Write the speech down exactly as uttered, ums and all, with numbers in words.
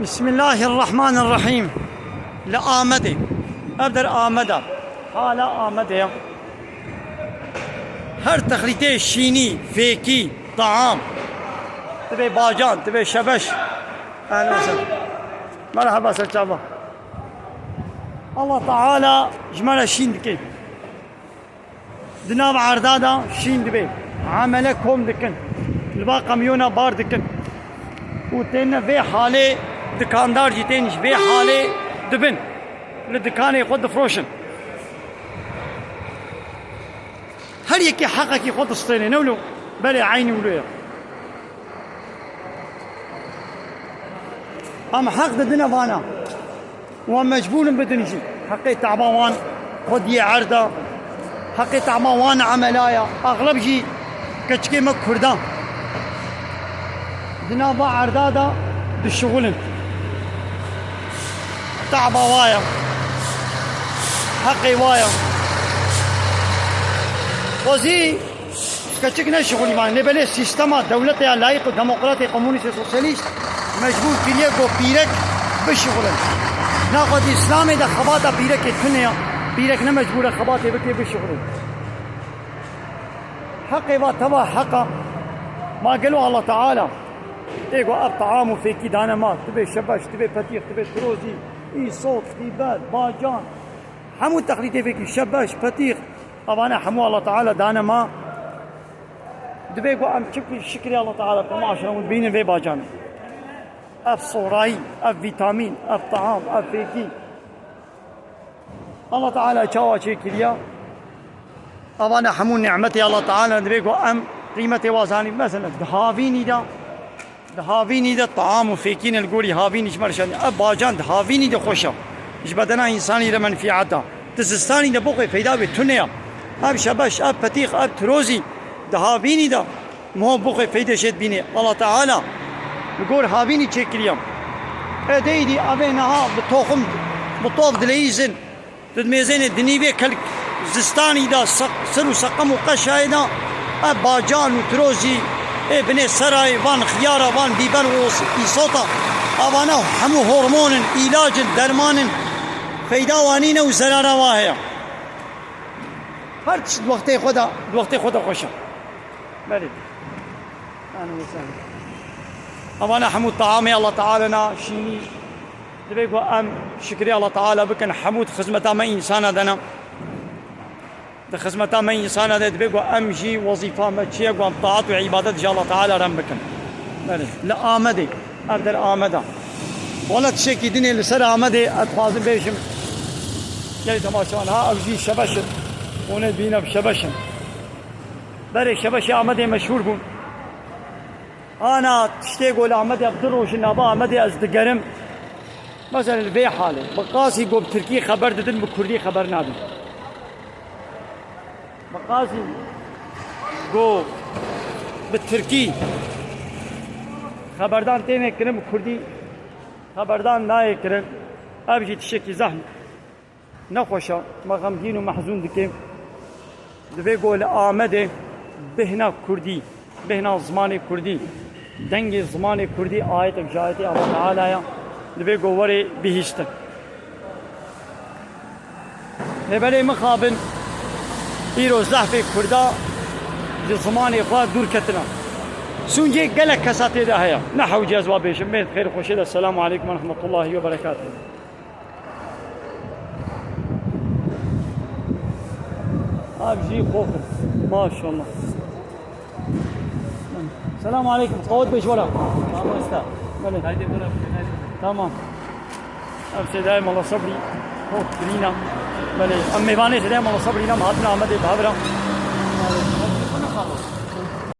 Bismillahirrahmanirrahîm. Li Amedê. Ev der Ameda. Hala Amedê ya. Her texlîtê şînî, fêkî, taam. Tibê bacan, tibê şebeş. Ehlen we sehlen. Merheba serçava. Allah Teala ji me re şîn dike. Di nav erda de şîn dibe. Emele kom dikin. Li ba kamyona bar dikin. Û têne vê halê, dikandar jî tên ji vê halê dibin. Li dikanê xwe difroşin. Her yekê heqekî xwe distêne. Ne wilo? Belê, eynî wilo ye. Em heq didine vana. Wan mecbûr in bidin jî. Heqê taba wan xwediyê erda, heqê taba wan emela ya. Exleb jî keçikê me kurdan di nava erda de dişixulin. Taba wa ya. Heqê wa ya. Xwezî Keçik neşixulî mane. Lê belê sîstema dewletê ya layîq û demokratê, komûnîst û sosyalîst mecbûr kiriye ku pîrek bişixulin. Naxwedî Îslamê de xebata pîrekê tune ya. Pîrek ne mecbûr e xebatê bike bişixulin. Heqê va teva heqa ma gelo Allah Teala ê ku ev taam û fêkî dane ma, tibê şebeş, tibê petîx, tibê tirozî, îsot, bîber, bacan, hemû texlîtê fêkî, şebeş, petîx, evane hemû Allah Teala dane ma. Divê ku em çi şikrê Allah Teala ku maşra hûn bînin vê bacanê. Ev sorayî, ev vîtamîn, ev taam, ev fêkî. Allah Teala çawa çêkiriya? Evane hemû nîmetê Allah Teala divê ku em qîmetê wa zanîn. Mesela di havînî de, di havînî de taam û fêkî ne li gorî havînî ji me re şandî. Ev bacan di havînî de xweş e. Ji bedena însanî re menfîet e. Di zistanî de bo xwe feyda wê tune ya. Ev şebeş, ev petîx, ev tirozî di havînî de miho bo xwe feyde jê dibînê. Allah Teala li gor havînî çêkiriye. Ê deydî evê niha bi toxim, bi tov dileyîzin, tu dimêzênê di nîvê kelk zistanî de se-, sir û seqem û qeşayê de ev bacan û tirozî ê binê serayê van xiyara, van bîber û îsota, evana hemû hormon in, îlac in, derman in, feyda wa nîne û zerara wa heye. Her tişt di wextê xwe de, di wextê xwe de xweş e. Belê. Ehlen we sehlen. Evana hemû taamê Allah Teala na şînî. Divê ku em şikrê Allah Teala bikin, hemû di xizmeta me însana de ne. Di xizmeta me însana de divê ku em jî wezîfa me çi ye ku em taat û îbadet ji Allah Teala re em bikin. Belê. Li Amedê. Ev der Ameda. Wela tiştekî dinê li ser Amedê ez dixwazim bêjim. Gelî temaşevan, ha ev jî şebeş in. Hûn ê dibînin ev şebeş in. Berê şebeşê Amedê meşhûr bûn. Ana tiştê ku li Amedê ev du roj in, nava Amedê ez digerim. Mesela li vê halê. Bi qasî ku bi tirkî xeber didin, bi kurdî xeber nadin. Bi qasî ku bi tirkî xeberdan têne kirin, bi kurdî xeberdan nayê kirin. Ev jî tiştekî zehf nexweş e. Me xemgîn û mehzûn dike. Divê ku li Amedê bêhna kurdî, bêhna zimanê kurdî, dengê zimanê kurdî ayetek ji ayetê Allah Teala ya. Divê ku were bihîstin. Lê belê mixabin, îro zehfê kurda ji zimanê xwe dûr ketine. Sûncê gelek kesa tê de heye. Ne hewce ez wa bêjim. Mêr xêr xweşê de. Selamu aleykum ve rahmetullahi ve berekatuhu. Ev jî xof in. Maşallah. Selamu aleykum. Qewet bêj wela. Mamosta. Belê. Haydi bura. Tamam. Ev sê dayê mala Sebrî. Xof birîna. Belê. Em mêvanê sê dayê mala Sebrî ne, em hatin Amedê bi hev re.